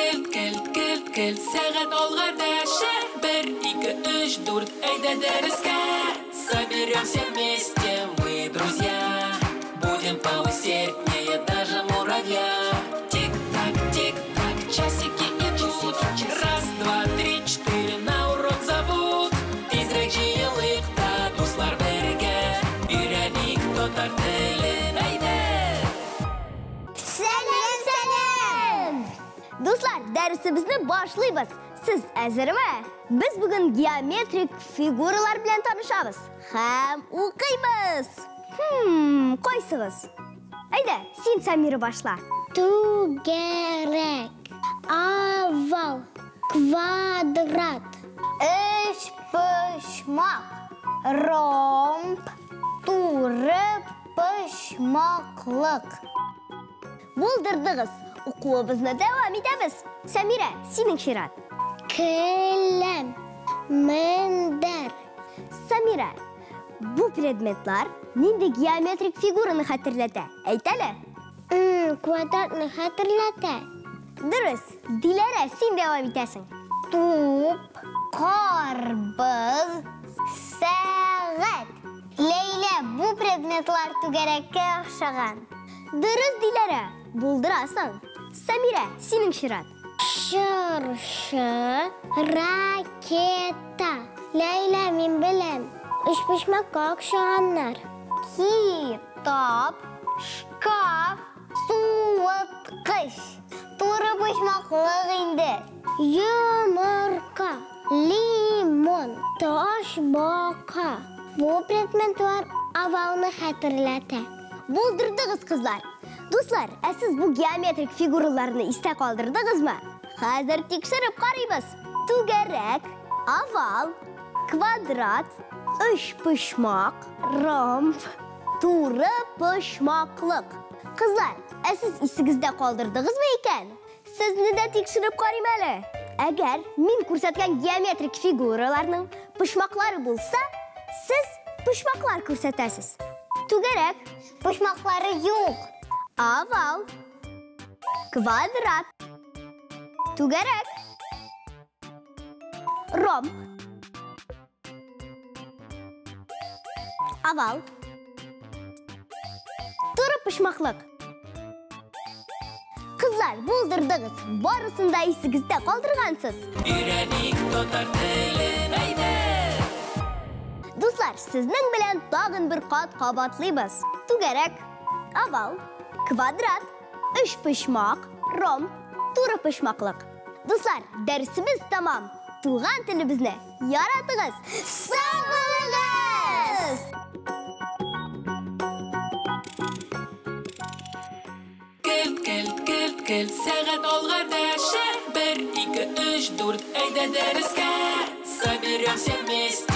Келт, келт, келт, келт, сәгать алга дәшә. 1, 2, 3, 4, әйдә дәрескә. Соберемся вместе мы, друзья. Будем поусерднее даже муравья. Тик-так, тик-так, часики идут. 1, 2, 3, 4, на урок зовут. Тизрәк җыелыйк та, дуслар, бергә. Өйрәник татар телен, әйдә! Сәлам, сәлам! Дуслар, дәресебезне башлыйбыз. Сез әзерме? Без бүген геометрик фигуралар белән танышабыз һәм укыйбыз. Кайсыгыз? Әйдә, син, Самира, башла. Түгәрәк, овал, квадрат, өчпочмак, ромб, туры почмаклык. Булдырдыгыз. Укуыбызны дәвам итәбез. Самира, синең чират. Келәм, мендәр. Самира, бу предметлар нинди геометрик фигураны хәтерләтә? Әйт әле. Квадратны хәтерләтә. Дөрес. Диләрә, син дәвам итәсең. Туп, карбыз, сәгать. Ләйлә, бу предметлар түгәрәккә охшаган. Дөрес, Диләрә, булдырасың. Самира, синең чират. Чыршы, ракета. Ләйлә, мин беләм. Өчпочмакка охшаганнар. Китап, шкаф, суыткыч. Туры почмаклык инде. Йомырка, лимон, ташбака. Бу предметлар овалны хәтерләтә. Булдырдыгыз, кызлар. Дуслар, ә сез бу геометрик фигураларны истә калдырдыгызмы? Хәзер тикшереп карыйбыз. Түгәрәк, овал, квадрат, өчпочмак, ромб, туры почмаклык. Кызлар, ә сез исегездә калдырдыгызмы икән? Сезне дә тикшереп карыйм әле. Әгәр мин күрсәткән геометрик фигураларның почмаклары булса, сез почмаклар күрсәтәсез. Түгәрәк, почмаклары юк. Овал, квадрат, түгәрәк, ромб, овал, туры почмаклык. Кызлар, булдырдыгыз. Барысын да исегездә калдыргансыз. Өйрәник татар телен, әйдә! Дуслар, сезнең белән тагын бер кат кабатлыйбыз. Түгәрәк, овал, квадрат, өчпочмак, ромб, туры почмаклык. Дуслар, дәресебез тәмам. Туган телебезне яратыгыз. Сау булыгыз! Келт, келт, келт, келт, сәгать алга дәшә. 1, 2, 3, 4, әйдә дәрескә. Соберемся вместе.